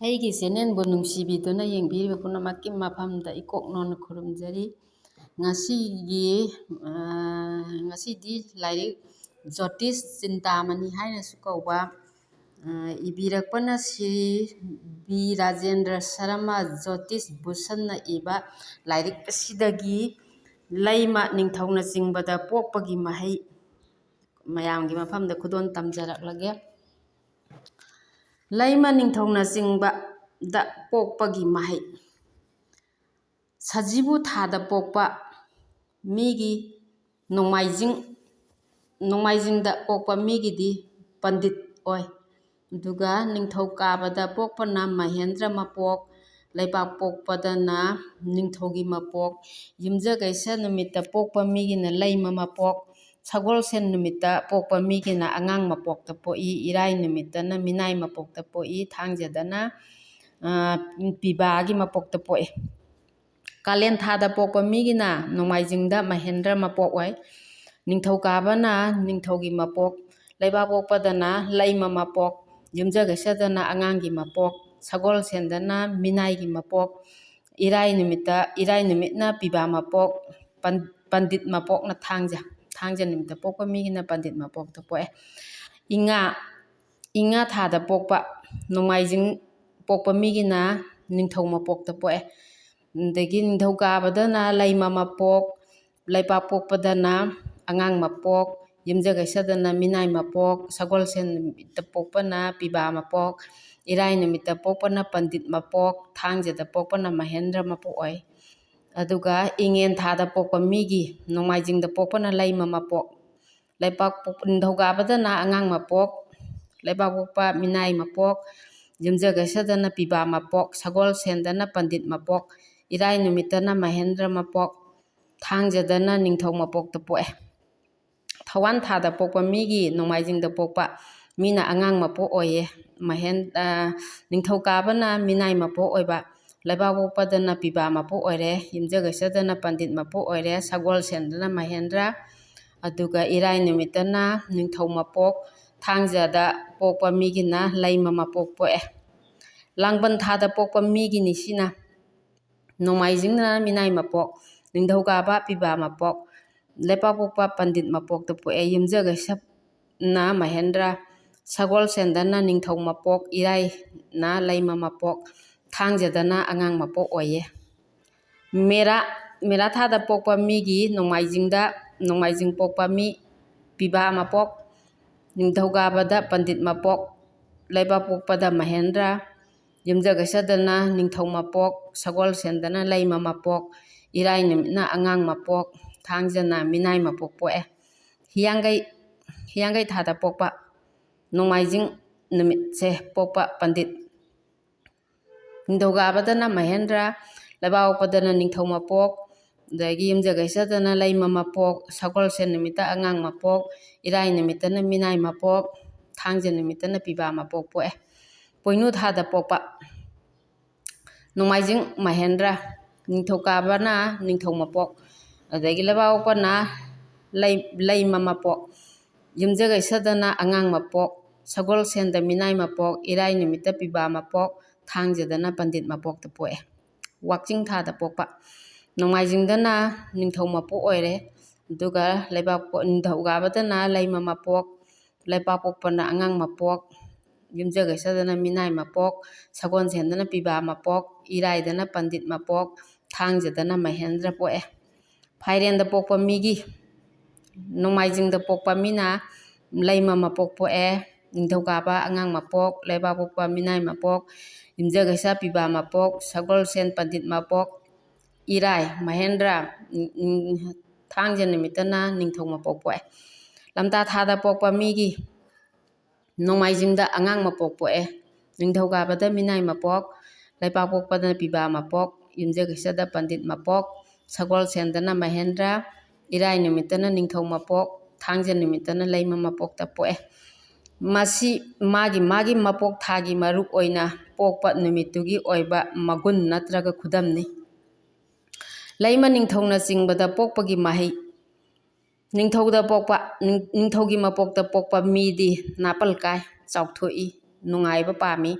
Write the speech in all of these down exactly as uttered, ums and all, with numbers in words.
ꯑꯩꯒꯤ ꯆꯦꯅꯦꯜꯕꯨ ꯅꯨꯡꯁꯤꯕꯤꯗꯨꯅ ꯌꯦꯡꯕꯤꯔꯤꯕ ꯄꯨꯝꯅꯃꯛꯀꯤ ꯃꯐꯝꯗ ꯏꯀꯣꯛ ꯅꯣꯟꯅ ꯈꯨꯔꯨꯝꯖꯔꯤ꯫ ꯉꯁꯤꯒꯤ, ꯑ, ꯉꯁꯤꯗꯤ ꯂꯥꯏꯔꯤꯛ ꯖꯣꯇꯤꯁ ꯆꯤꯟꯇꯥꯃꯅꯤ ꯍꯥꯏꯅꯁꯨ ꯀꯧꯕ, ꯑ, ꯏꯕꯤꯔꯛꯄꯅ ꯁ꯭ꯔꯤ ꯕꯤ ꯔꯥꯖꯦꯟꯗ꯭ꯔ ꯁꯔꯃ ꯖꯣꯇꯤꯁ ꯚꯨꯁꯟꯅ ꯏꯕ ꯂꯥꯏꯔꯤꯛ ꯑꯁꯤꯗꯒꯤ ꯂꯩꯃ ꯅꯤꯡꯊꯧꯅ ꯆꯤꯡꯕꯗ ꯄꯣꯛꯄꯒꯤ ꯃꯍꯩ ꯃꯌꯥꯝꯒꯤ ꯃꯐꯝꯗ ꯈꯨꯗꯣꯜ ꯇꯝꯖꯔꯛꯂꯒꯦ꯫ ꯂꯩꯃ ꯅꯤꯡꯊꯧꯅ ꯆꯤꯡꯕꯗ ꯄꯣꯛꯄꯒꯤ ꯃꯍꯩ꯫ ꯁꯖꯤꯕꯨ ꯊꯥꯗ ꯄꯣꯛꯄ ꯃꯤꯒꯤ ꯅꯣꯡꯃꯥꯏꯖꯤꯡ, ꯅꯣꯡꯃꯥꯏꯖꯤꯡꯗ ꯄꯣꯛꯄ ꯃꯤꯒꯤꯗꯤ ꯄꯟꯗꯤꯠ ꯑꯣꯏ꯫ ꯑꯗꯨꯒ ꯅꯤꯡꯊꯧꯀꯥꯕꯗ ꯄꯣꯛꯄꯅ ꯃꯍꯦꯟꯗ꯭ꯔ ꯃꯄꯣꯛ, ꯂꯩꯕꯥꯛꯄꯣꯛꯄꯗꯅ ꯅꯤꯡꯊꯧꯒꯤ ꯃꯄꯣꯛ, ꯌꯨꯝꯖꯀꯩꯁ ꯅꯨꯃꯤꯠꯇ ꯄꯣꯛꯄ ꯃꯤꯒꯤꯅ ꯂꯩꯃ ꯃꯄꯣꯛ, ꯁꯒꯣꯜꯁꯦꯟ ꯅꯨꯃꯤꯠꯇ ꯄꯣꯛꯄ ꯃꯤꯒꯤꯅ ꯑꯉꯥꯡ ꯃꯄꯣꯛꯇ ꯄꯣꯛꯏ, ꯏꯔꯥꯏ ꯅꯨꯃꯤꯠꯇꯅ ꯃꯤꯅꯥꯏ ꯃꯄꯣꯛꯇ ꯄꯣꯛꯏ, ꯊꯥꯡꯖꯗꯅ, ꯑ, ꯄꯤꯕꯥꯒꯤ ꯃꯄꯣꯛꯇ ꯄꯣꯛꯏ꯫ ꯀꯥꯂꯦꯟ ꯊꯥꯗ ꯄꯣꯛꯄ ꯃꯤꯒꯤꯅ ꯅꯣꯡꯃꯥꯏꯖꯤꯡꯗ ꯃꯍꯦꯟꯗ꯭ꯔ ꯃꯄꯣꯛ ꯑꯣꯏ꯫ ꯅꯤꯡꯊꯧꯀꯥꯕꯅ ꯅꯤꯡꯊꯧꯒꯤ ꯃꯄꯣꯛ, ꯂꯩꯕꯥꯛꯄꯣꯛꯄꯗꯅ ꯂꯩꯃ ꯃꯄꯣꯛ, ꯌꯨꯝꯖꯀꯩꯁꯗꯅ ꯑꯉꯥꯡꯒꯤ ꯃꯄꯣꯛ, ꯁꯒꯣꯜꯁꯦꯟꯗꯅ ꯃꯤꯅꯥꯏꯒꯤ ꯃꯄꯣꯛ, ꯏꯔꯥꯏ ꯅꯨꯃꯤꯠꯇ, ꯏꯔꯥꯏ ꯅꯨꯃꯤꯠꯅ ꯄꯤꯕꯥ ꯃꯄꯣꯛ, ꯄꯟ-, ꯄꯟꯗꯤꯠ ꯃꯄꯣꯛꯅ ꯊꯥꯡꯖ, ꯊꯥꯡꯖ ꯅꯨꯃꯤꯠꯇ ꯄꯣꯛꯄ ꯃꯤꯒꯤꯅ ꯄꯟꯗꯤꯠ ꯃꯄꯣꯛꯇ ꯄꯣꯛꯑꯦ꯫ ꯏꯉꯥ, ꯏꯉꯥ ꯊꯥꯗ ꯄꯣꯛꯄ ꯅꯣꯡꯃꯥꯏꯖꯤꯡ ꯄꯣꯛꯄ ꯃꯤꯒꯤꯅ ꯅꯤꯡꯊꯧ ꯃꯄꯣꯛꯇ ꯄꯣꯛꯑꯦ꯫ ꯑꯗꯒꯤ ꯅꯤꯡꯊꯧꯀꯥꯕꯗꯅ ꯂꯩꯃ ꯃꯄꯣꯛ, ꯂꯩꯕꯥꯛꯄꯣꯛꯄꯗꯅ ꯑꯉꯥꯡ ꯃꯄꯣꯛ, ꯌꯨꯝꯖꯀꯩꯁꯗꯅ ꯃꯤꯅꯥꯏ ꯃꯄꯣꯛ, ꯁꯒꯣꯜꯁꯦꯟ ꯅꯨꯃꯤꯠꯇ ꯄꯣꯛꯄꯅ ꯄꯤꯕꯥ ꯃꯄꯣꯛ, ꯏꯔꯥꯏ ꯅꯨꯃꯤꯠꯇ ꯄꯣꯛꯄꯅ ꯄꯟꯗꯤꯠ ꯃꯄꯣꯛ, ꯊꯥꯡꯖꯗ ꯄꯣꯛꯄꯅ ꯃꯍꯦꯟꯗ꯭ꯔ ꯃꯄꯣꯛ ꯑꯣꯏ꯫ ꯑꯗꯨꯒ ꯏꯉꯦꯟ ꯊꯥꯗ ꯄꯣꯛꯄ ꯃꯤꯒꯤ, ꯅꯣꯡꯃꯥꯏꯖꯤꯡꯗ ꯄꯣꯛꯄꯅ ꯂꯩꯃ ꯃꯄꯣꯛ, ꯂꯩꯕꯥꯛꯄꯣꯛ-, ꯅꯤꯡꯊꯧꯀꯥꯕꯗꯅ ꯑꯉꯥꯡ ꯃꯄꯣꯛ, ꯂꯩꯕꯥꯛꯄꯣꯛꯄ ꯃꯤꯅꯥꯏ ꯃꯄꯣꯛ, ꯌꯨꯝꯖꯀꯩꯁꯗꯅ ꯄꯤꯕꯥ ꯃꯄꯣꯛ, ꯁꯒꯣꯜꯁꯦꯟꯗꯅ ꯄꯟꯗꯤꯠ ꯃꯄꯣꯛ, ꯏꯔꯥꯏ ꯅꯨꯃꯤꯠꯇꯅ ꯃꯍꯦꯟꯗ꯭ꯔ ꯃꯄꯣꯛ, ꯊꯥꯡꯖꯗꯅ ꯅꯤꯡꯊꯧ ꯃꯄꯣꯛꯇ ꯄꯣꯛꯑꯦ꯫ ꯊꯧꯋꯥꯟ ꯊꯥꯗ ꯄꯣꯛꯄ ꯃꯤꯒꯤ, ꯅꯣꯡꯃꯥꯏꯖꯤꯡꯗ ꯄꯣꯛꯄ ꯃꯤꯅ ꯑꯉꯥꯡ ꯃꯄꯣꯛ ꯑꯣꯏꯌꯦ꯫ ꯃꯍꯦꯟ-, ꯑ, ꯅꯤꯡꯊꯧꯀꯥꯕꯅ ꯃꯤꯅꯥꯏ ꯃꯄꯣꯛ ꯑꯣꯏꯕ, ꯂꯩꯕꯥꯛꯄꯣꯛꯄꯗꯅ ꯄꯤꯕꯥ ꯃꯄꯣꯛ ꯑꯣꯏꯔꯦ, ꯌꯨꯝꯖꯀꯩꯁꯗꯅ ꯄꯟꯗꯤꯠ ꯃꯄꯣꯛ ꯑꯣꯏꯔꯦ, ꯁꯒꯣꯜꯁꯦꯟꯗꯅ ꯃꯍꯦꯟꯗ꯭ꯔ, ꯑꯗꯨꯒ ꯏꯔꯥꯏ ꯅꯨꯃꯤꯠꯇꯅ ꯅꯤꯡꯊꯧ ꯃꯄꯣꯛ, ꯊꯥꯡꯖꯗ ꯄꯣꯛꯄ ꯃꯤꯒꯤꯅ ꯂꯩꯃ ꯃꯄꯣꯛ ꯄꯣꯛꯑꯦ꯫ ꯂꯥꯡꯕꯟ ꯊꯥꯗ ꯄꯣꯛꯄ ꯃꯤꯒꯤꯅꯤ ꯁꯤꯅ꯫ ꯅꯣꯡꯃꯥꯏꯖꯤꯡꯗꯅ ꯃꯤꯅꯥꯏ ꯃꯄꯣꯛ, ꯅꯤꯡꯊꯧꯀꯥꯕ ꯄꯤꯕꯥ ꯃꯄꯣꯛ, ꯂꯩꯄꯥꯛꯄꯣꯛꯄ ꯄꯟꯗꯤꯠ ꯃꯄꯣꯛꯇ ꯄꯣꯛꯑꯦ꯫ ꯌꯨꯝꯖꯀꯩꯁꯅ ꯃꯍꯦꯟꯗ꯭ꯔ, ꯁꯒꯣꯜꯁꯦꯟꯗꯅ ꯅꯤꯡꯊꯧ ꯃꯄꯣꯛ, ꯏꯔꯥꯏꯅ ꯂꯩꯃ ꯃꯄꯣꯛ, ꯊꯥꯡꯖꯗꯅ ꯑꯉꯥꯡ ꯃꯄꯣꯛ ꯑꯣꯏꯌꯦ꯫ ꯃꯦꯔꯥ, ꯃꯦꯔꯥ ꯊꯥꯗ ꯄꯣꯛꯄ ꯃꯤꯒꯤ ꯅꯣꯡꯃꯥꯏꯖꯤꯡꯗ, ꯅꯣꯡꯃꯥꯏꯖꯤꯡ ꯄꯣꯛꯄ ꯃꯤ ꯄꯤꯕꯥ ꯃꯄꯣꯛ, ꯅꯤꯡꯊꯧꯀꯥꯕꯗ ꯄꯟꯗꯤꯠ ꯃꯄꯣꯛ, ꯂꯩꯄꯥꯛꯄꯣꯛꯄꯗ ꯃꯍꯦꯟꯗ꯭ꯔ, ꯌꯨꯝꯖꯀꯩꯁꯗꯅ ꯅꯤꯡꯊꯧ ꯃꯄꯣꯛ, ꯁꯒꯣꯜꯁꯦꯟꯗꯅ ꯂꯩꯃ ꯃꯄꯣꯛ, ꯏꯔꯥꯏ ꯅꯨꯃꯤꯠꯅ ꯑꯉꯥꯡ ꯃꯄꯣꯛ, ꯊꯥꯡꯖꯅ ꯃꯤꯅꯥꯏ ꯃꯄꯣꯛ ꯄꯣꯛꯑꯦ꯫ ꯍꯤꯌꯥꯡꯒꯩ, ꯍꯤꯌꯥꯡꯒꯩ ꯊꯥꯗ ꯄꯣꯛꯄ, ꯅꯣꯡꯃꯥꯏꯖꯤꯡ ꯅꯨꯃꯤꯠꯁꯦ ꯄꯣꯛꯄ ꯄꯟꯗꯤꯠ, ꯅꯤꯡꯊꯧꯀꯥꯕꯗꯅ ꯃꯍꯦꯟꯗ꯭ꯔ, ꯂꯩꯕꯥꯛꯄꯣꯛꯄꯗꯅ ꯅꯤꯡꯊꯧ ꯃꯄꯣꯛ, ꯑꯗꯒꯤ ꯌꯨꯝꯖꯀꯩꯁꯗꯅ ꯂꯩꯃ ꯃꯄꯣꯛ, ꯁꯒꯣꯜꯁꯦꯟ ꯅꯨꯃꯤꯠꯇ ꯑꯉꯥꯡ ꯃꯄꯣꯛ, ꯏꯔꯥꯏ ꯅꯨꯃꯤꯠꯇꯅ ꯃꯤꯅꯥꯏ ꯃꯄꯣꯛ, ꯊꯥꯡꯖ ꯅꯨꯃꯤꯠꯇꯅ ꯄꯤꯕꯥ ꯃꯄꯣꯛ ꯄꯣꯛꯑꯦ꯫ ꯄꯣꯏꯅꯨ ꯊꯥꯗ ꯄꯣꯛꯄ, ꯅꯣꯡꯃꯥꯏꯖꯤꯡ ꯃꯍꯦꯟꯗ꯭ꯔ, ꯅꯤꯡꯊꯧꯀꯥꯕꯅ ꯅꯤꯡꯊꯧ ꯃꯄꯣꯛ, ꯑꯗꯒꯤ ꯂꯩꯕꯥꯛꯄꯣꯛꯄꯅ ꯂꯩ-, ꯂꯩꯃ ꯃꯄꯣꯛ, ꯌꯨꯝꯖꯀꯩꯁꯗꯅ ꯑꯉꯥꯡ ꯃꯄꯣꯛ, ꯁꯒꯣꯜꯁꯦꯟꯗ ꯃꯤꯅꯥꯏ ꯃꯄꯣꯛ, ꯏꯔꯥꯏ ꯅꯨꯃꯤꯠꯇ ꯄꯤꯕꯥ ꯃꯄꯣꯛ, ꯊꯥꯡꯖꯗꯅ ꯄꯟꯗꯤꯠ ꯃꯄꯣꯛꯇ ꯄꯣꯛꯑꯦ꯫ ꯋꯥꯛꯆꯤꯡ ꯊꯥꯗ ꯄꯣꯛꯄ, ꯅꯣꯡꯃꯥꯏꯖꯤꯡꯗꯅ ꯅꯤꯡꯊꯧ ꯃꯄꯣꯛ ꯑꯣꯏꯔꯦ, ꯑꯗꯨꯒ ꯂꯩꯕꯥꯛꯄꯣꯛ-, ꯅꯤꯡꯊꯧꯀꯥꯕꯗꯅ ꯂꯩꯃ ꯃꯄꯣꯛ, ꯂꯩꯄꯥꯛꯄꯣꯛꯄꯅ ꯑꯉꯥꯡ ꯃꯄꯣꯛ, ꯌꯨꯝꯖꯀꯩꯁꯗꯅ ꯃꯤꯅꯥꯏ ꯃꯄꯣꯛ, ꯁꯒꯣꯜꯁꯦꯟꯗꯅ ꯄꯤꯕꯥ ꯃꯄꯣꯛ, ꯏꯔꯥꯏꯗꯅ ꯄꯟꯗꯤꯠ ꯃꯄꯣꯛ, ꯊꯥꯡꯖꯗꯅ ꯃꯍꯦꯟꯗ꯭ꯔ ꯄꯣꯛꯑꯦ꯫ ꯐꯥꯏꯔꯦꯟꯗ ꯄꯣꯛꯄ ꯃꯤꯒꯤ, ꯅꯣꯡꯃꯥꯏꯖꯤꯡꯗ ꯄꯣꯛꯄ ꯃꯤꯅ ꯂꯩꯃ ꯃꯄꯣꯛ ꯄꯣꯛꯑꯦ, ꯅꯤꯡꯊꯧꯀꯥꯕ ꯑꯉꯥꯡ ꯃꯄꯣꯛ, ꯂꯩꯕꯥꯛꯄꯣꯛꯄ ꯃꯤꯅꯥꯏ ꯃꯄꯣꯛ, ꯌꯨꯝꯖꯀꯩꯁ ꯄꯤꯕꯥ ꯃꯄꯣꯛ, ꯁꯒꯣꯜꯁꯦꯟ ꯄꯟꯗꯤꯠ ꯃꯄꯣꯛ, ꯏꯔꯥꯏ ꯃꯍꯦꯟꯗ꯭ꯔ, ꯊꯥꯡꯖ ꯅꯨꯃꯤꯠꯇꯅ ꯅꯤꯡꯊꯧ ꯃꯄꯣꯛ ꯄꯣꯛꯑꯦ꯫ ꯂꯝꯇꯥ ꯊꯥꯗ ꯄꯣꯛꯄ ꯃꯤꯒꯤ, ꯅꯣꯡꯃꯥꯏꯖꯤꯡꯗ ꯑꯉꯥꯡ ꯃꯄꯣꯛ ꯄꯣꯛꯑꯦ, ꯅꯤꯡꯊꯧꯀꯥꯕꯗ ꯃꯤꯅꯥꯏ ꯃꯄꯣꯛ, ꯂꯩꯄꯥꯛꯄꯣꯛꯄꯗꯅ ꯄꯤꯕꯥ ꯃꯄꯣꯛ, ꯌꯨꯝꯖꯀꯩꯁꯗ ꯄꯟꯗꯤꯠ ꯃꯄꯣꯛ, ꯁꯒꯣꯜꯁꯦꯟꯗꯅ ꯃꯍꯦꯟꯗ꯭ꯔ, ꯏꯔꯥꯏ ꯅꯨꯃꯤꯠꯇꯅ ꯅꯤꯡꯊꯧ ꯃꯄꯣꯛ, ꯊꯥꯡꯖ ꯅꯨꯃꯤꯠꯇꯅ ꯂꯩꯃ ꯃꯄꯣꯛꯇ ꯄꯣꯛꯑꯦ꯫ ꯃꯁꯤ ꯃꯥꯒꯤ ꯃꯥꯒꯤ ꯃꯄꯣꯛ ꯊꯥꯒꯤ ꯃꯔꯨꯞ ꯑꯣꯏꯅ ꯄꯣꯛꯄ ꯅꯨꯃꯤꯠꯇꯨꯒꯤ ꯑꯣꯏꯕ ꯃꯒꯨꯟ ꯅꯠꯇ꯭ꯔꯒ ꯈꯨꯗꯝꯅꯤ꯫ ꯂꯩꯃ ꯅꯤꯡꯊꯧꯅ ꯆꯤꯡꯕꯗ ꯄꯣꯛꯄꯒꯤ ꯃꯍꯩ꯫ ꯅꯤꯡꯊꯧꯗ ꯄꯣꯛꯄ, ꯅꯤꯡ-, ꯅꯤꯡꯊꯧꯒꯤ ꯃꯄꯣꯛꯇ ꯄꯣꯛꯄ ꯃꯤꯗꯤ ꯅꯥꯄꯜ ꯀꯥꯏ, ꯆꯥꯎꯊꯣꯛꯏ, ꯅꯨꯡꯉꯥꯏꯕ ꯄꯥꯝꯃꯤ,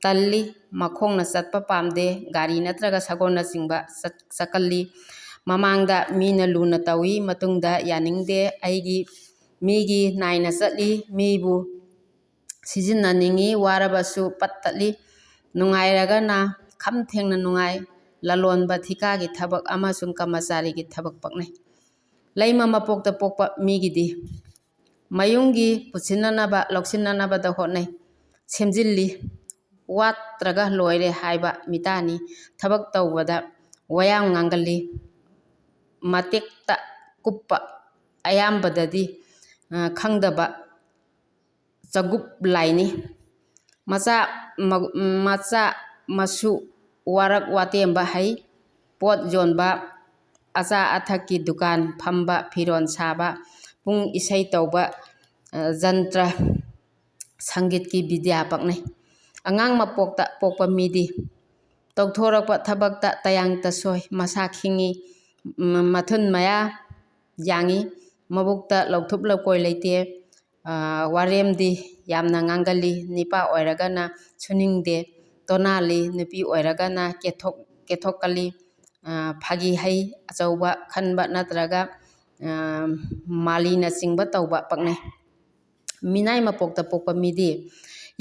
ꯇꯜꯂꯤ꯫ ꯃꯈꯣꯡꯅ ꯆꯠꯄ ꯄꯥꯝꯗꯦ꯫ ꯒꯥꯔꯤ ꯅꯠꯇ꯭ꯔꯒ ꯁꯒꯣꯜꯅꯆꯤꯡꯕ ꯆꯠ-, ꯆꯠꯀꯜꯂꯤ꯫ ꯃꯃꯥꯡꯗ ꯃꯤꯅ ꯂꯨꯅ ꯇꯧꯏ, ꯃꯇꯨꯡꯗ ꯌꯥꯅꯤꯡꯗꯦ꯫ ꯑꯩꯒꯤ, ꯃꯤꯒꯤ ꯅꯥꯏꯅ ꯆꯠꯂꯤ꯫ ꯃꯤꯕꯨ ꯁꯤꯖꯤꯟꯅꯅꯤꯡꯏ꯫ ꯋꯥꯔꯕꯁꯨ ꯄꯠ ꯇꯠꯂꯤ꯫ ꯅꯨꯡꯉꯥꯏꯔꯒꯅ ꯈꯝ ꯊꯦꯡꯅ ꯅꯨꯡꯉꯥꯏ꯫ ꯂꯂꯣꯟꯕ ꯊꯤꯀꯥꯒꯤ ꯊꯕꯛ ꯑꯃꯁꯨꯡ ꯀꯔꯃꯆꯥꯔꯤꯒꯤ ꯊꯕꯛ ꯄꯛꯅꯩ꯫ ꯂꯩꯃ ꯃꯄꯣꯛꯇ ꯄꯣꯛꯄ ꯃꯤꯒꯤꯗꯤ ꯃꯌꯨꯝꯒꯤ ꯄꯨꯁꯤꯟꯅꯅꯕ, ꯂꯧꯁꯤꯟꯅꯅꯕꯗ ꯍꯣꯠꯅꯩ, ꯁꯦꯝꯖꯤꯜꯂꯤ꯫ ꯋꯥꯠꯇ꯭ꯔꯒ ꯂꯣꯏꯔꯦ ꯍꯥꯏꯕ ꯃꯤꯇꯥꯅꯤ꯫ ꯊꯕꯛ ꯇꯧꯕꯗ ꯋꯥꯌꯥꯝ ꯉꯥꯡꯒꯜꯂꯤ꯫ ꯃꯇꯦꯛꯇ ꯀꯨꯞꯄ, ꯑꯌꯥꯝꯕꯗꯗꯤ, ꯑ, ꯈꯪꯗꯕ ꯆꯒꯨꯞ ꯂꯥꯏꯅꯤ꯫ ꯃꯆꯥ ꯃ-, ꯃꯆꯥ ꯃꯁꯨ ꯋꯥꯔꯛ ꯋꯥꯇꯦꯝꯕ ꯍꯩ, ꯄꯣꯠ ꯌꯣꯟꯕ, ꯑꯆꯥ ꯑꯊꯛꯀꯤ ꯗꯨꯀꯥꯟ ꯐꯝꯕ, ꯐꯤꯔꯣꯜ ꯁꯥꯕ, ꯄꯨꯡ ꯏꯁꯩ ꯇꯧꯕ, ꯑ, ꯖꯟꯇ꯭ꯔ ꯁꯪꯒꯤꯠꯀꯤ ꯕꯤꯗ꯭ꯌꯥ ꯄꯛꯅꯩ꯫ ꯑꯉꯥꯡ ꯃꯄꯣꯛꯇ ꯄꯣꯛꯄ ꯃꯤꯗꯤ ꯇꯧꯊꯣꯔꯛꯄ ꯊꯕꯛꯇ ꯇꯌꯥꯡ ꯇꯁꯣꯏ, ꯃꯁꯥ ꯈꯤꯡꯉꯤ, ꯃ-, ꯃꯊꯨꯟ ꯃꯌꯥ ꯌꯥꯡꯉꯤ, ꯃꯕꯨꯛꯇ ꯂꯧꯊꯨꯞ ꯂꯧꯀꯣꯏ ꯂꯩꯇꯦ꯫ ꯑ, ꯋꯥꯔꯦꯝꯗꯤ ꯌꯥꯝꯅ ꯉꯥꯡꯒꯜꯂꯤ꯫ ꯅꯤꯄꯥ ꯑꯣꯏꯔꯒꯅ ꯁꯨꯅꯤꯡꯗꯦ, ꯇꯣꯅꯥꯜꯂꯤ꯫ ꯅꯨꯄꯤ ꯑꯣꯏꯔꯒꯅ ꯀꯦꯊꯣꯛ-, ꯀꯦꯊꯣꯛꯀꯜꯂꯤ꯫ ꯑ, ꯐꯥꯒꯤ ꯍꯩ ꯑꯆꯧꯕ ꯈꯟꯕ ꯅꯠꯇ꯭ꯔꯒ, ꯑ, ꯃꯥꯂꯤꯅꯆꯤꯡꯕ ꯇꯧꯕ ꯄꯛꯅꯩ꯫ ꯃꯤꯅꯥꯏ ꯃꯄꯣꯛꯇ ꯄꯣꯛꯄ ꯃꯤꯗꯤ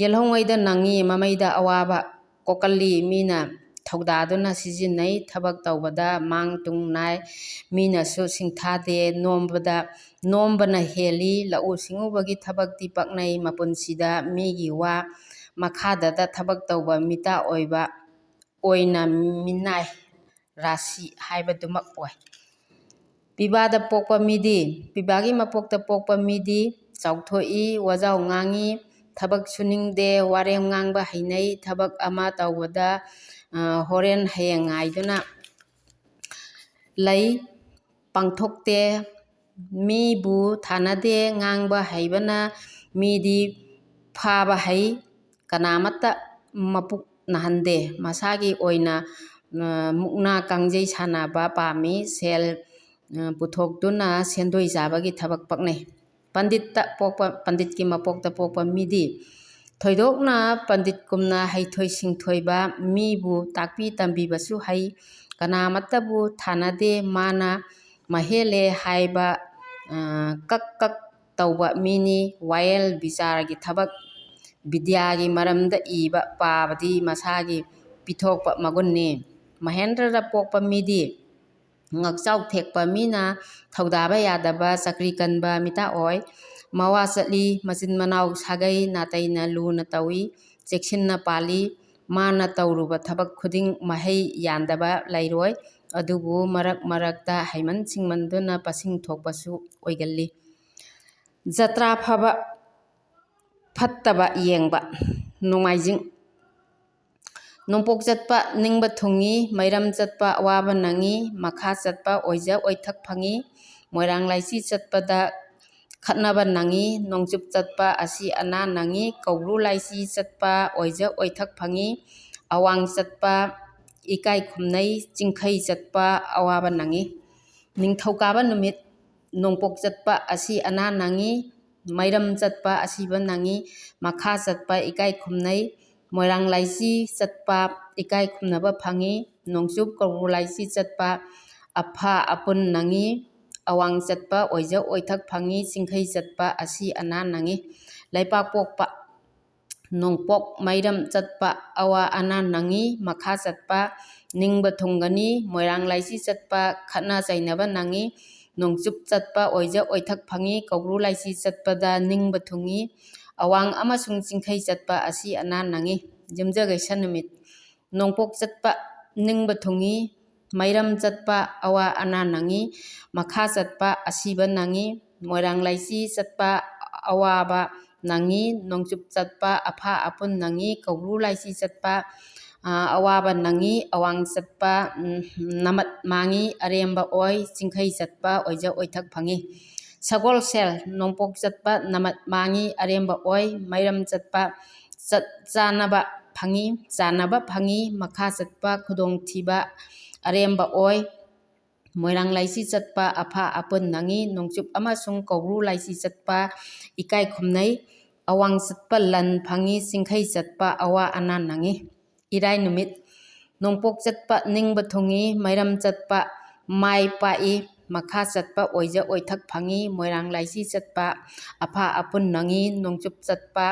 ꯌꯦꯜꯍꯧꯉꯩꯗ ꯅꯪꯉꯤ, ꯃꯃꯩꯗ ꯑꯋꯥꯕ ꯀꯣꯛꯀꯜꯂꯤ꯫ ꯃꯤꯅ ꯊꯧꯗꯥꯗꯨꯅ ꯁꯤꯖꯤꯟꯅꯩ꯫ ꯊꯕꯛ ꯇꯧꯕꯗ ꯃꯥꯡ ꯇꯨꯡ ꯅꯥꯏ꯫ ꯃꯤꯅꯁꯨ ꯁꯤꯡꯊꯥꯗꯦ꯫ ꯅꯣꯝꯕꯗ, ꯅꯣꯝꯕꯅ ꯍꯦꯜꯂꯤ꯫ ꯂꯧꯎ ꯁꯤꯡꯎꯕꯒꯤ ꯊꯕꯛꯇꯤ ꯄꯛꯅꯩ꯫ ꯃꯄꯨꯟꯁꯤꯗ ꯃꯤꯒꯤ ꯋꯥ ꯃꯈꯥꯗꯇ ꯊꯕꯛ ꯇꯧꯕ ꯃꯤꯇꯥ ꯑꯣꯏꯕ ꯑꯣꯏꯅ ꯃꯤꯅꯥꯏ ꯔꯥꯁꯤ ꯍꯥꯏꯕꯗꯨꯃꯛ ꯑꯣꯏ꯫ ꯄꯤꯕꯥꯗ ꯄꯣꯛꯄ ꯃꯤꯗꯤ, ꯄꯤꯕꯥꯒꯤ ꯃꯄꯣꯛꯇ ꯄꯣꯛꯄ ꯃꯤꯗꯤ ꯆꯥꯎꯊꯣꯛꯏ, ꯋꯥꯖꯥꯎ ꯉꯥꯡꯉꯤ, ꯊꯕꯛ ꯁꯨꯅꯤꯡꯗꯦ, ꯋꯥꯔꯦꯝ ꯉꯥꯡꯕ ꯍꯩꯅꯩ, ꯊꯕꯛ ꯑꯃ ꯇꯧꯕꯗ, ꯑ, ꯍꯣꯔꯦꯟ ꯍꯌꯦꯡ ꯉꯥꯏꯗꯨꯅ ꯂꯩ, ꯄꯥꯡꯊꯣꯛꯇꯦ, ꯃꯤꯕꯨ ꯊꯥꯅꯗꯦ, ꯉꯥꯡꯕ ꯍꯩꯕꯅ ꯃꯤꯗꯤ ꯐꯥꯕ ꯍꯩ, ꯀꯅꯥꯃꯠꯇ ꯃꯄꯨꯛ ꯅꯥꯍꯟꯗꯦ꯫ ꯃꯁꯥꯒꯤ ꯑꯣꯏꯅ, ꯑ, ꯃꯨꯛꯅꯥ ꯀꯥꯡꯖꯩ ꯁꯥꯟꯅꯕ ꯄꯥꯝꯃꯤ꯫ ꯁꯦꯜ, ꯑ, ꯄꯨꯊꯣꯛꯇꯨꯅ ꯁꯦꯟꯗꯣꯏ ꯆꯥꯕꯒꯤ ꯊꯕꯛ ꯄꯛꯅꯩ꯫ ꯄꯟꯗꯤꯠꯇ ꯄꯣꯛꯄ, ꯄꯟꯗꯤꯠꯀꯤ ꯃꯄꯣꯛꯇ ꯄꯣꯛꯄ ꯃꯤꯗꯤ ꯊꯣꯏꯗꯣꯛꯅ ꯄꯟꯗꯤꯠꯀꯨꯝꯅ ꯍꯩꯊꯣꯏ ꯁꯤꯡꯊꯣꯏꯕ, ꯃꯤꯕꯨ ꯇꯥꯛꯄꯤ ꯇꯝꯕꯤꯕꯁꯨ ꯍꯩ, ꯀꯅꯥꯃꯠꯇꯕꯨ ꯊꯥꯅꯗꯦ꯫ ꯃꯥꯅ ꯃꯍꯦꯜꯂꯦ ꯍꯥꯏꯕ, ꯑ, ꯀꯛ ꯀꯛ ꯇꯧꯕ ꯃꯤꯅꯤ꯫ ꯋꯥꯌꯦꯜ ꯕꯤꯆꯥꯔꯒꯤ ꯊꯕꯛ, ꯕꯤꯗ꯭ꯌꯥꯒꯤ ꯃꯔꯝꯗ ꯏꯕ ꯄꯥꯕꯗꯤ ꯃꯁꯥꯒꯤ ꯄꯤꯊꯣꯛꯄ ꯃꯒꯨꯟꯅꯤ꯫ ꯃꯍꯦꯟꯗ꯭ꯔꯗ ꯄꯣꯛꯄ ꯃꯤꯗꯤ ꯉꯛꯆꯥꯎ ꯊꯦꯛꯄ ꯃꯤꯅ ꯊꯧꯗꯥꯕ ꯌꯥꯗꯕ ꯆꯀ꯭ꯔꯤ ꯀꯟꯕ ꯃꯤꯇꯥ ꯑꯣꯏ꯫ ꯃꯋꯥ ꯆꯠꯂꯤ, ꯃꯆꯤꯟ ꯃꯅꯥꯎ ꯁꯥꯒꯩ ꯅꯥꯇꯩꯅ ꯂꯨꯅ ꯇꯧꯏ, ꯆꯦꯛꯁꯤꯟꯅ ꯄꯥꯜꯂꯤ꯫ ꯃꯥꯅ ꯇꯧꯔꯨꯕ ꯊꯕꯛ ꯈꯨꯗꯤꯡ ꯃꯍꯩ ꯌꯥꯟꯗꯕ ꯂꯩꯔꯣꯏ꯫ ꯑꯗꯨꯕꯨ ꯃꯔꯛ ꯃꯔꯛꯇ ꯍꯩꯃꯟ ꯁꯤꯡꯃꯟꯗꯨꯅ ꯄꯁꯤꯡ ꯊꯣꯛꯄꯁꯨ ꯑꯣꯏꯒꯜꯂꯤ꯫ ꯖꯇ꯭ꯔꯥ ꯐꯕ ꯐꯠꯇꯕ ꯌꯦꯡꯕ꯫ ꯅꯣꯡꯃꯥꯏꯖꯤꯡ꯫ ꯅꯣꯡꯄꯣꯛ ꯆꯠꯄ ꯅꯤꯡꯕ ꯊꯨꯡꯉꯤ, ꯃꯩꯔꯝ ꯆꯠꯄ ꯑꯋꯥꯕ ꯅꯪꯉꯤ, ꯃꯈꯥ ꯆꯠꯄ ꯑꯣꯏꯖ ꯑꯣꯏꯊꯛ ꯐꯪꯉꯤ, ꯃꯣꯏꯔꯥꯡ ꯂꯥꯏꯁꯤ ꯆꯠꯄꯗ ꯈꯠꯅꯕ ꯅꯪꯉꯤ, ꯅꯣꯡꯆꯨꯞ ꯆꯠꯄ ꯑꯁꯤ ꯑꯅꯥ ꯅꯪꯉꯤ, ꯀꯧꯕ꯭ꯔꯨ ꯂꯥꯏꯁꯤ ꯆꯠꯄ ꯑꯣꯏꯖ ꯑꯣꯏꯊꯛ ꯐꯪꯉꯤ, ꯑꯋꯥꯡ ꯆꯠꯄ ꯏꯀꯥꯏ ꯈꯨꯝꯅꯩ, ꯆꯤꯡꯈꯩ ꯆꯠꯄ ꯑꯋꯥꯕ ꯅꯪꯉꯤ꯫ ꯅꯤꯡꯊꯧꯀꯥꯕ ꯅꯨꯃꯤꯠ꯫ ꯅꯣꯡꯄꯣꯛ ꯆꯠꯄ ꯑꯁꯤ ꯑꯅꯥ ꯅꯪꯉꯤ, ꯃꯩꯔꯝ ꯆꯠꯄ ꯑꯁꯤꯕ ꯅꯪꯉꯤ, ꯃꯈꯥ ꯆꯠꯄ ꯏꯀꯥꯏ ꯈꯨꯝꯅꯩ, ꯃꯣꯏꯔꯥꯡ ꯂꯥꯏꯁꯤ ꯆꯠꯄ ꯏꯀꯥꯏ ꯈꯨꯝꯅꯕ ꯐꯪꯉꯤ, ꯅꯣꯡꯆꯨꯞ ꯀꯧꯕ꯭ꯔꯨ ꯂꯥꯏꯁꯤ ꯆꯠꯄ ꯑꯐ ꯑꯄꯨꯟ ꯅꯪꯉꯤ, ꯑꯋꯥꯡ ꯆꯠꯄ ꯑꯣꯏꯖ ꯑꯣꯏꯊꯛ ꯐꯪꯉꯤ, ꯆꯤꯡꯈꯩ ꯆꯠꯄ ꯑꯁꯤ ꯑꯅꯥ ꯅꯪꯉꯤ꯫ ꯂꯩꯄꯥꯛꯄꯣꯛꯄ꯫ ꯅꯣꯡꯄꯣꯛ ꯃꯩꯔꯝ ꯆꯠꯄ ꯑꯋꯥ ꯑꯅꯥ ꯅꯪꯉꯤ, ꯃꯈꯥ ꯆꯠꯄ ꯅꯤꯡꯕ ꯊꯨꯡꯒꯅꯤ, ꯃꯣꯏꯔꯥꯡ ꯂꯥꯏꯁꯤ ꯆꯠꯄ ꯈꯠꯅ ꯆꯩꯅꯕ ꯅꯪꯉꯤ, ꯅꯣꯡꯆꯨꯞ ꯆꯠꯄ ꯑꯣꯏꯖ ꯑꯣꯏꯊꯛ ꯐꯪꯉꯤ, ꯀꯧꯕ꯭ꯔꯨ ꯂꯥꯏꯁꯤ ꯆꯠꯄꯗ ꯅꯤꯡꯕ ꯊꯨꯡꯉꯤ, ꯑꯋꯥꯡ ꯑꯃꯁꯨꯡ ꯆꯤꯡꯈꯩ ꯆꯠꯄ ꯑꯁꯤ ꯑꯅꯥ ꯅꯪꯉꯤ꯫ ꯌꯨꯝꯖꯀꯩꯁ ꯅꯨꯃꯤꯠ꯫ ꯅꯣꯡꯄꯣꯛ ꯆꯠꯄ ꯅꯤꯡꯕ ꯊꯨꯡꯉꯤ, ꯃꯩꯔꯝ ꯆꯠꯄ ꯑꯋꯥ ꯑꯅꯥ ꯅꯪꯉꯤ, ꯃꯈꯥ ꯆꯠꯄ ꯑꯁꯤꯕ ꯅꯪꯉꯤ, ꯃꯣꯏꯔꯥꯡ ꯂꯥꯏꯁꯤ ꯆꯠꯄ ꯑꯋꯥꯕ ꯅꯪꯉꯤ, ꯅꯣꯡꯆꯨꯞ ꯆꯠꯄ ꯑꯐ ꯑꯄꯨꯟ ꯅꯪꯉꯤ, ꯀꯧꯕ꯭ꯔꯨ ꯂꯥꯏꯁꯤ ꯆꯠꯄ, ꯑ, ꯑꯋꯥꯕ ꯅꯪꯉꯤ, ꯑꯋꯥꯡ ꯆꯠꯄ, ꯎꯝ, ꯅꯃꯠ ꯃꯥꯡꯉꯤ, ꯑꯔꯦꯝꯕ ꯑꯣꯏ, ꯆꯤꯡꯈꯩ ꯆꯠꯄ ꯑꯣꯏꯖ ꯑꯣꯏꯊꯛ ꯐꯪꯉꯤ꯫ ꯁꯒꯣꯜꯁꯦꯜ꯫ ꯅꯣꯡꯄꯣꯛ ꯆꯠꯄ ꯅꯃꯠ ꯃꯥꯡꯉꯤ, ꯑꯔꯦꯝꯕ ꯑꯣꯏ, ꯃꯩꯔꯝ ꯆꯠꯄ ꯆꯠ-, ꯆꯥꯅꯕ ꯐꯪꯉꯤ, ꯆꯥꯅꯕ ꯐꯪꯉꯤ, ꯃꯈꯥ ꯆꯠꯄ ꯈꯨꯗꯣꯡꯊꯤꯕ ꯑꯔꯦꯝꯕ ꯑꯣꯏ, ꯃꯣꯏꯔꯥꯡ ꯂꯥꯏꯁꯤ ꯆꯠꯄ ꯑꯐ ꯑꯄꯨꯟ ꯅꯪꯉꯤ, ꯅꯣꯡꯆꯨꯞ ꯑꯃꯁꯨꯡ ꯀꯧꯕ꯭ꯔꯨ ꯂꯥꯏꯁꯤ ꯆꯠꯄ ꯏꯀꯥꯏ ꯈꯨꯝꯅꯩ, ꯑꯋꯥꯡ ꯆꯠꯄ ꯂꯟ ꯐꯪꯏ, ꯆꯤꯡꯈꯩ ꯆꯠꯄ ꯑꯋꯥ ꯑꯅꯥ ꯅꯪꯏ꯫ ꯏꯔꯥꯏ ꯅꯨꯃꯤꯠ ꯅꯣꯡꯄꯣꯛ ꯆꯠꯄ ꯅꯤꯡꯕ ꯊꯨꯡꯏ, ꯃꯩꯔꯝ ꯆꯠꯄ ꯃꯥꯏ ꯄꯥꯛꯏ, ꯃꯈꯥ ꯆꯠꯄ ꯑꯣꯏꯖ ꯑꯣꯏꯊꯛ ꯐꯪꯏ, ꯃꯣꯏꯔꯥꯡ ꯂꯥꯏꯁꯤ ꯆꯠꯄ ꯑꯐꯥ ꯑꯄꯨꯟ ꯅꯪꯏ, ꯅꯣꯡꯆꯨꯞ ꯆꯠꯄ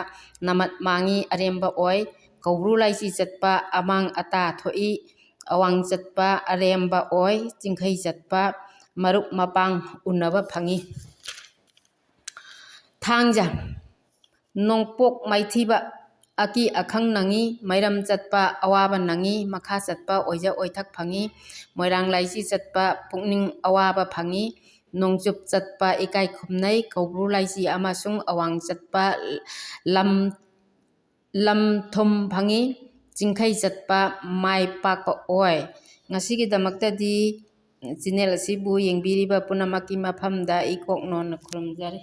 ꯅꯃꯠ ꯃꯥꯡꯏ, ꯑꯔꯦꯝꯕ ꯑꯣꯏ, ꯀꯧꯕ꯭ꯔꯨ ꯂꯥꯏꯁꯤ ꯆꯠꯄ ꯑꯃꯥꯡ ꯑꯇꯥ ꯊꯣꯛꯏ, ꯑꯋꯥꯡ ꯆꯠꯄ ꯑꯔꯦꯝꯕ ꯑꯣꯏ, ꯆꯤꯡꯈꯩ ꯆꯠꯄ ꯃꯔꯨꯞ ꯃꯄꯥꯡ ꯎꯅꯕ ꯐꯪꯏ꯫ ꯊꯥꯡꯖ ꯅꯣꯡꯄꯣꯛ ꯃꯥꯏꯊꯤꯕ ꯑꯀꯤ ꯑꯈꯪ ꯅꯪꯏ, ꯃꯩꯔꯝ ꯆꯠꯄ ꯑꯋꯥꯕ ꯅꯪꯏ, ꯃꯈꯥ ꯆꯠꯄ ꯑꯣꯏꯖ ꯑꯣꯏꯊꯛ ꯐꯪꯏ, ꯃꯣꯏꯔꯥꯡ ꯂꯥꯏꯁꯤ ꯆꯠꯄ ꯄꯨꯛꯅꯤꯡ ꯑꯋꯥꯕ ꯐꯪꯏ, ꯅꯣꯡꯆꯨꯞ ꯆꯠꯄ ꯏꯀꯥꯏ ꯈꯨꯝꯅꯩ, ꯀꯧꯕ꯭ꯔꯨ ꯂꯥꯏꯁꯤ ꯑꯃꯁꯨꯡ ꯑꯋꯥꯡ ꯆꯠꯄ ꯂꯝ, ꯂꯝ ꯊꯨꯝ ꯐꯪꯏ, ꯆꯤꯡꯈꯩ ꯆꯠꯄ ꯃꯥꯏ ꯄꯥꯛꯄ ꯑꯣꯏ꯫ ꯉꯁꯤꯒꯤꯗꯃꯛꯇꯗꯤ ꯆꯦꯅꯦꯜ ꯑꯁꯤꯕꯨ ꯌꯦꯡꯕꯤꯔꯤꯕ ꯄꯨꯝꯅꯃꯛꯀꯤ ꯃꯐꯝꯗ ꯏꯀꯣꯛ ꯅꯣꯟꯅ ꯈꯨꯔꯨꯝꯖꯔꯤ꯫